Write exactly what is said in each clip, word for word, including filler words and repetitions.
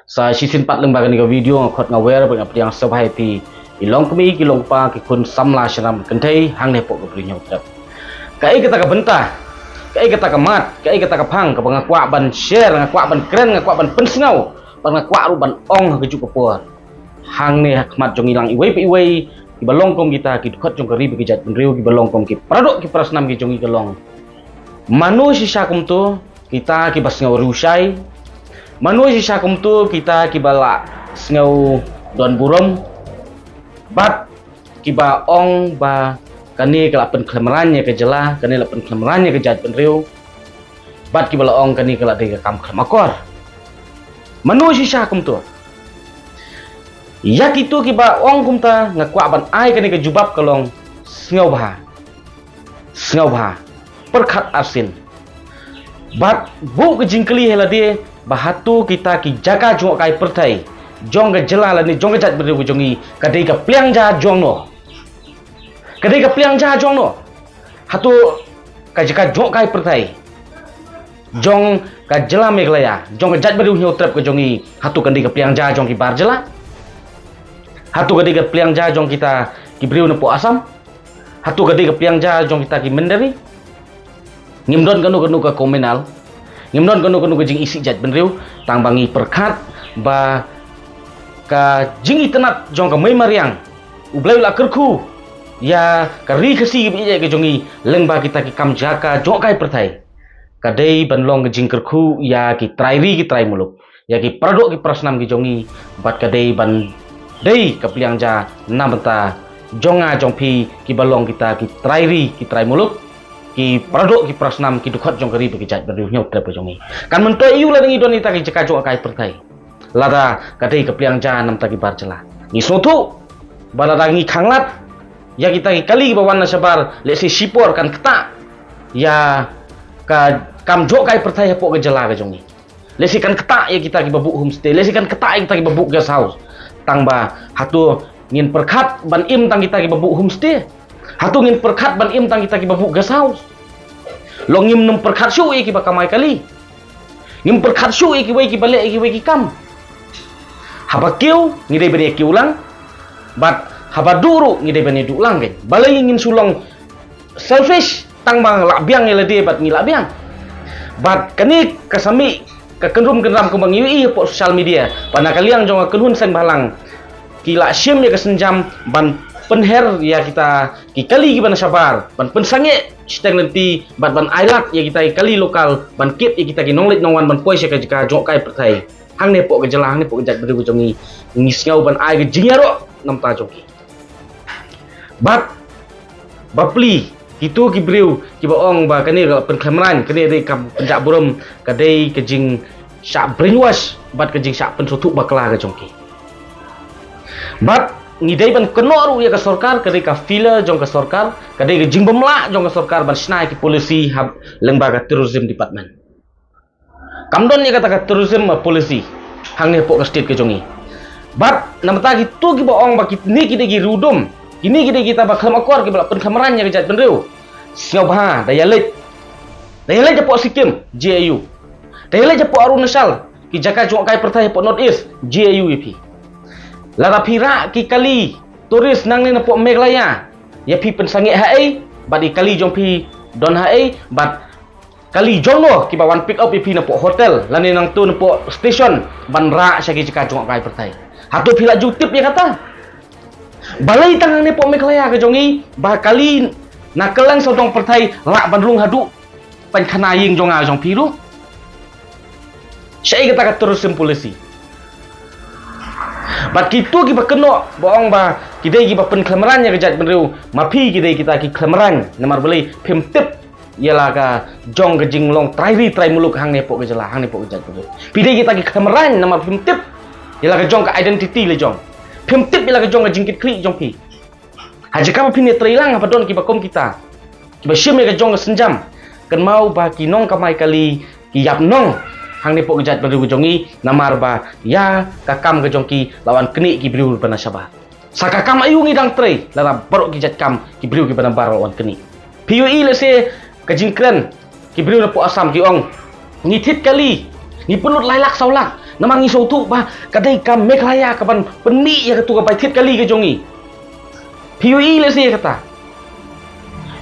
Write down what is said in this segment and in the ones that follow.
Sa shisien pat lyngba kane ka video nga khot nga wer bad nga pdiang sngewbha ïa phi, i longkmie ki longkpa, ki khun samla shynrang kynthei hangne hapoh ka Bri Hynñiewtrep. Kaei kata ka bynta, kaei kata ka mat, kaei kata ka phang kaba nga kwah ban share, nga kwah ban kren, nga kwah ban pynsngew, bad nga kwah ruh ban ong ha kajuh ka por hangne ha khmat jong ngi lang iwei pa iwei, kiba long kum kita ki dkhot jong ka ri bad ka jaitbynriew, kiba long kum ki paradoh ki parasnam ki jong ngi ka long: Mano shisha kumto kita kiba sngew riewshai? Mano shisha kumto kita kiba la sngew don burom? Bad kiba ong ba kane ka la pynkhlem rain ïa ka jylla, kane la pynkhlem rain ïa ka jaitbynriew. Bad kiba la ong kane ka la dei ka kam khlem akor. Mano shisha kumto? Ïa kito kiba ong kumta nga kwah ban ai kane ka jubab ka long: sngewbha, sngewbha, pyrkhat arsien bad buh ka jingkylli ha lade ba hato kita ki jaka jngohkai pyrthei jong ka jylla lane jong ka jaitbynriew ka jong ngi ka dei ka pliang ja jong no? Ka dei ka pliang ja jong no? Hato ka jaka jngohkai pyrthei jong ka jylla Meghalaya, jong ka jaitbynriew Hynñiewtrep ka jong ngi, hato ka dei ka pliang ja jong ki bar jylla? Hato ka dei ka pliang ja jong kita ki briew napoh Assam? Hato ka dei ka pliang ja jong kita ki mynder ri? Ngim don kano kano ka communal, ngim don kano kano ka jingisih jaitbynriew, tang ba ngi pyrkhat ba ka jingitynnad jong ka mei mariang U Blei u la kyrkhu ïa ka ri Khasi kaba ïeit ka jong ngi lyngba kita ki kam jaka jngohkai pyrthei. Ka dei ban long ka jingkyrkhu ïa ki trai ri ki trai muluk, ïa ki paradoh ki parasnam ki jong ngi, bad ka dei ban dei ka pliang ja na bynta jong nga jong phi kiba long kita ki trai ri ki trai muluk, ki paradoh ki parasnam, ki dkhot jong ka ri bad ka jaitbynriew Hynñiewtrep ka jong ngi. Kan myntoi aiu lada ngi don ïa kita ki jaka jngohkai pyrthei lada ka dei ka pliang ja na bynta ki bar jylla? Ngi sngewthuh ba lada ngi khanglad ïa kita ki kali kiba wan na shabar, lehse shipor kan ktah ïa ka kam jngohkai pyrthei hapoh ka jylla ka jong ngi. Lehse kan ktah ïa kita kiba buh homestay, lehse kan ktah ïa kita kiba buh guest house. Tang ba hato ngin pyrkhat ban im tang kita kiba buh homestay? Hato ngin pyrkhat ban im tang kita kiba buh guest house? Long ngim nym pyrkhat shuh ïa kiba kamai kali? Ngim pyrkhat shuh ïa kiwei kiba leh ïa kiwei ki kam? Haba kiew ngi dei ban ïa kiew lang, bad haba duh ruh ngi dei ban ïa duh lang, kan? Balei ngin shu long selfish tang ba lah biang ïa lade bad ngi lah biang? Bad kane ka sa mih ka kynrum kynram kumba ngi ïohi hapoh social media, ba na ka liang jong ka kynhun seng bhalang ki la shim ïa ka sienjam ban pynher ïa kita ki kali kiba na shabar, ban pynsangeh shiteng lynti, bad ban ailad ïa kita ki kali lokal ban kit ïa kita ki nongleit nongwan ban poi sha ka jaka jngohkai pyrthei hangne hapoh ka jylla, hangne hapoh ka jaitbynriew ka jong ngi. Ngi sngew ban ai ka jingïaroh na bynta jong ki. Bad bapli, kito ki briew kiba ong ba kane ka pynkhlem rain, kane dei ka pynjah burom, ka dei ka jingshah brainwash bad ka jingshah pynsngewthuh bakla ka jong ki. Bad ngi dei ban kynnoh ruh ïa ka sorkar, ka dei ka failure jong ka sorkar, ka dei ka jingbymlah jong ka sorkar ban shna ïa ki policy ha lyngba ka tourism department. Kam don ïa kata ka tourism policy hangne hapoh ka state ka jong ngi. Bad na bynta kito kiba ong ba kine ki dei ki riewdum, kine ki dei kita ba khlem akor, kiba la pynkhlem rain ïa ka jaitbynriew, sngewbha, da ïaleit, da ïaleit hapoh Sikkim, jia ïa u. Da ïaleit hapoh Arunachal, ki jaka jngohkai pyrthei hapoh North East, jia ïa u ïa phi. Lada phi rah ki kali tourist nangne napoh Meghalaya, ïa phi pynsangeh haei, bad i kali jong phi don haei, bad kali jong no kiba wan pick up ïa phi napoh hotel lane nangto napoh station ban rah sha ki jaka jngohkai pyrthei? Hato phi la ju tip ïa kata? Balei tang hangne hapoh Meghalaya ka jong ngi ba kali na kylleng sawdong pyrthei lah ban rung haduh pynkhana ïing jong nga jong phi ruh? Shaei kata ka tourism policy? Bad kito kiba kynnoh ba ong ba ki dei kiba pynkhlem rain ïa ka jaitbynriew, ma phi ki dei kita ki khlem rain, namar balei? Phim tip ïa la ka jong ka jinglong trai ri trai muluk hangne hapoh ka jylla, hangne hapoh ka jaitbynriew. Phi dei kita ki khlem rain namar phim tip ïa la ka jong ka identity la jong. Phim tip ïa la ka jong ka jingkitkhlieh jong phi. Ha jaka ba phin ïatrei lang haba don kiba kum kita, kiba shim ïa ka jong ka sienjam, kynmaw ba ki nongkamai kali ki ïap nong hangne hapoh ka jaitbynriew ka jong ngi, namar ba ïa ka kam ka jong ki la wan knieh ki briew ba na shabar. Sa ka kam aïu ngi dang trei lada baroh ki jait kam ki briew kiba na bar la wan knieh? Phi ïohi lehse ka jingkren ki briew napoh Assam ki ong, ngi thied kali, ngi pynlut lai lak saw lak, Namar ngi sngewthuh ba ka dei ka Meghalaya kaban pynmih ïa katu ka bai thied kali ka jong ngi. Phi ïohi lehse ïa kata.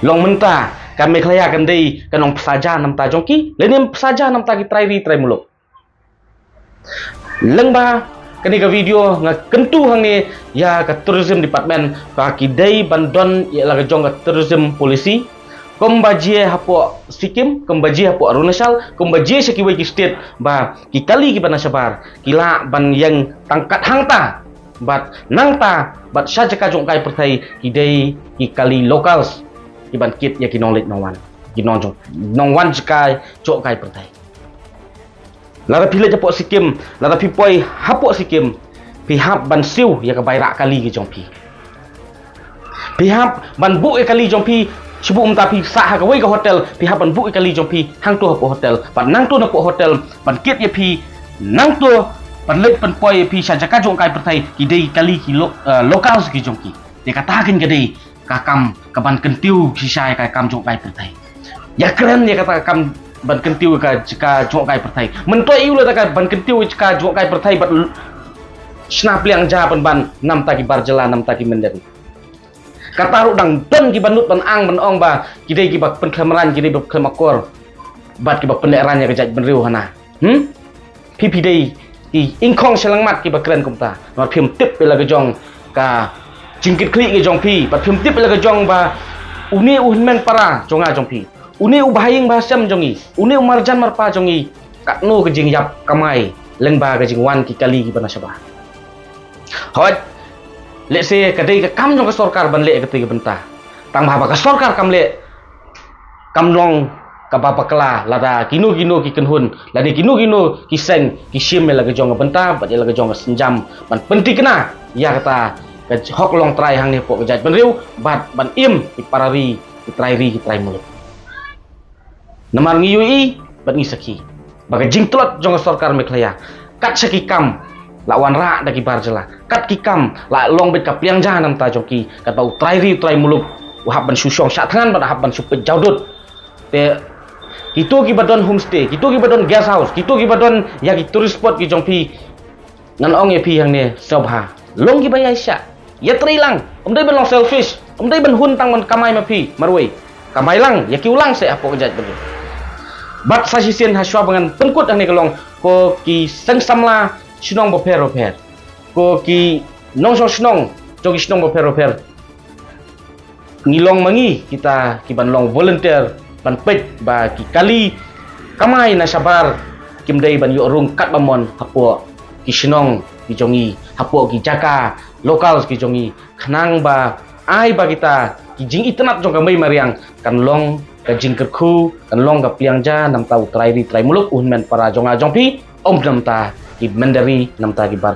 Long mynta ka Meghalaya kan dei ka nongbsa ja namar ta jong ki, lane bsa ja namar ta ki trai ri trai muluk. Lyngba kane ka video nga kyntu hangne ïa ka tourism department ba ki dei ban don ïa la ka jong ka tourism policy. Kumba jia hapoh Sikkim, kumba jia hapoh Arunachal, kumba jia sha kiwei ki state ba ki kali kiba na shabar ki lah ban ïeng tang kat hangta. Bad nangta bad sha jaka jong kai pyrthei ki dei ki kali locals kiban kit ïa ki nongleit nongwan, ki nong jong nongwan jaka jong kai pyrthei. Lada phi leit hapoh Sikkim, lada phi poi hapoh Sikkim, phi hap ban siew ïa ka bai rah kali ki jong phi. Phi hap ban buh ïa kali jong phi, shu buh mynta phi sah ha kawei ka hotel, phi hap ban buh ïa kali jong phi hangto hapoh hotel. Bad nangto napoh hotel ban kit ïa phi, nangto ban leit ban poi ïa phi sha jaka jong kai pyrthei, ki dei kali ki lo, uh, locals ki jong ki. Te kata kin ka dei ka kam kaban kyntiew shisha ïa ka kam jong kai pyrthei. Ïa kren ïa kata ka kam ban kyntiew ïa ka jaka jong kai pyrthei. Mynta ïa u la ta ka ban kyntiew ïa jaka jong kai pyrthei bad shna pliang ja pynban namar ta ki bar jylla namar ta ki mynder. Kata ruh dang don kiba nud ban ang ban ong ba ki dei kiba pynkhlem rang, ki dei ba pynkhlem akor bad kiba pynleh rang ïa ka jaitbynriew hana. Hmm? Phi phi dei ki ingkhong shalangmat kiba kren kumta. Namar phim tip ïa la ka jong ka jingkitkhlieh ka jong phi. Bad phim tip ïa la ka jong ba une u hynmen para jong nga jong phi, une u bahaïing bahasem jong ngi, une u marjan marpa jong ngi, katno ka jingïap kamai lyngba ka jingwan ki kali kiba na shabar. Hooid, lehse ka dei ka kam jong ka sorkar ban leh ïa kata ka bynta. Tang ba haba ka sorkar kam leh, kam long kaba bakla lada kino kino ki kynhun lane kino kino ki seng ki shim ïa la ka jong ka bynta bad ïa la ka jong ka sienjam ban pyntikna ïa kata ka hok longtrai hangne hapoh ka jaitbynriew bad ban im ki para ri, ki trai ri, ki trai muluk. Namar ngi ïohi bad ngi sakhi ba ka jingtlot jong ka sorkar Meghalaya kat sha ki kam la wanrah da ki bar jylla, kat ki kam la long beit ka pliang ja namar ta jong ki, katba u trai ri u trai muluk u hap ban shu shong shah thngan bad hap ban shu peit jawdut. Te kito kiba don homestay, kito kiba don guest house, kito kiba don ïa ki tourist spot ki jong phi, ngan ong ïa phi hangne sngewbha long kiba ïaishah. Ïatrei lang, ym dei ban long selfish, ym dei ban hun tang ban kamai ma phi marwei. Kamai lang, ïa ki u lang seh hapoh ka jaitbynriew. Bad sa shisien ha shuwa ba ngan pynkut hangne ka long, ko ki seng samla shnong bapher bapher, ko ki nongshong shnong jong ki shnong bapher bapher. Ngi long ma ngi kita kiban long volunteer ban peit ba ki kali kamai na shabar kim dei ban ïoh rung katba mon hapoh ki shnong ki jong ngi, hapoh ki jaka locals ki jong ngi, khnang ba ai ba kita ki jingitynnat jong ka mei mariang kan long ka jingkyrkhu, kan long ka pliang ja namar ta u trai ri trai muluk, u hynmen para jong nga jong phi, ym namar ta ki mynder ri, namar ta ki bar